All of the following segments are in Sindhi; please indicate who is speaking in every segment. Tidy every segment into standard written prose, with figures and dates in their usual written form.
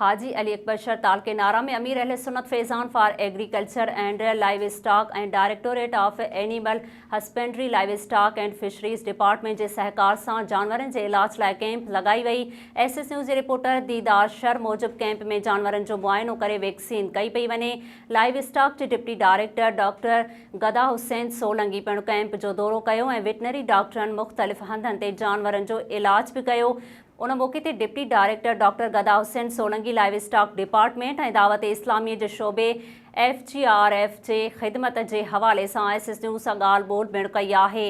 Speaker 1: حاجي علي اڪبر شھر تعلقي نارا ۾ امير اهل سنت Faizan for agriculture and livestock ۽ directorate of animal husbandry livestock and fisheries department جي سهڪار سان جانورن جي علاج لاء ڪئمپ لڳائي وئي. ايس ايس نيوز جي رپورٽر ديدار شر موجب ڪئمپ ۾ جانورن جو معائنو ڪري ويڪسين ڪئي پئي وڃي. لائيو اسٽاڪ جي deputy director doctor Gada Hussain Solangi پڻ ڪئمپ جو دورو ڪيو ۽ وٽنري ڊاڪٽرن مختلف هنڌن تي جانورن جو علاج به ڪيو. ان موقعي تي deputy director doctor Gada Hussain Solangi livestock department ۽ Dawat Islami جي شعبي ايف جي آر ايف جي خدمت جي حوالي سان ايس ايس نيوز سان ڳالهه ٻولهه پڻ ڪئي آهي.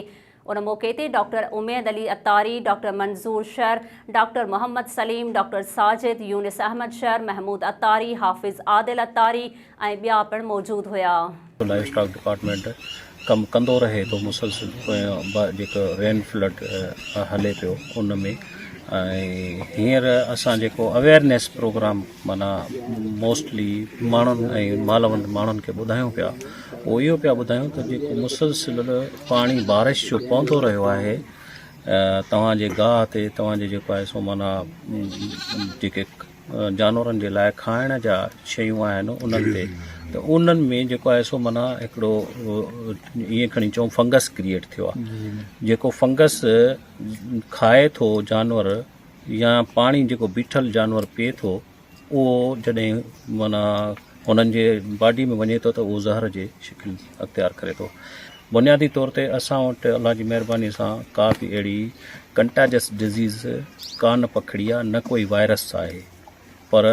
Speaker 1: ان موقعي تي doctor Umeed Ali Attari, doctor Manzoor Shar, doctor Muhammad Saleem, doctor Sajid, Younis Ahmed Shar, Mahmood Attari, Hafiz Adil Attari ۽ ٻيا پڻ موجود هيا.
Speaker 2: لائيو اسٽاڪ ڊپارٽمينٽ ڪم ڪندو رهي ٿو مسلسل جيڪو رين فلڊ هلي پيو ان ۾ ۽ هينئر اسان جيڪو اويئرنيس پروگرام معنيٰ موسٽلي ماڻهن ۽ مالوند ماڻهن کي ٻڌايون پيا اهو اهو پيا ٻڌايون ته جيڪو مسلسل پاڻي بارش جو پوندو رهيو آهي توهان جي گاهه تي توهان جي جيڪو آهي سو معنيٰ جيڪي جانورن جي لاء کائڻ جا شيون آهن انهن تي ته انهن ۾ جيڪو آهي سو معنيٰ هڪڙو ائين کڻي چئون فنگس ڪريئيٽ ٿيو آهي جيڪو فنگس کائي ٿو جانور يا پاڻي جيڪو بيٺل جانور پئي ٿو اهو جڏهن معنيٰ هنن جي باڊي ۾ وڃي ٿو ته اهو زهر جي شڪل اختيار ڪري ٿو بنيادي طور تي اسان وٽ الله جي مهرباني سان ڪا به اهڙي ڪنٽاجس ڊزيز ڪا نه پکڙي آهي نه ڪوئي وائرس آهي پر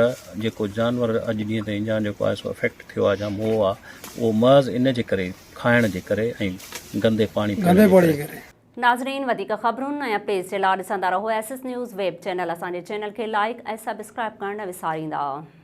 Speaker 2: جيڪو جانور اڄ ڏينهن تائين جا جيڪو آهي سو افيڪٽ ٿيو آهي جا مئو آهي اهو محض ان جي ڪري کائڻ جي ڪري ۽ گندي پاڻي پيئڻ جي ڪري.
Speaker 1: ناظرين وڌيڪ خبرن ۽ اپڊيٽس جي لا ڏسندا رهو S S news web channel اسان جي چينل کي لائيڪ ۽ سبسڪرائيب ڪرڻ نه وساريندا.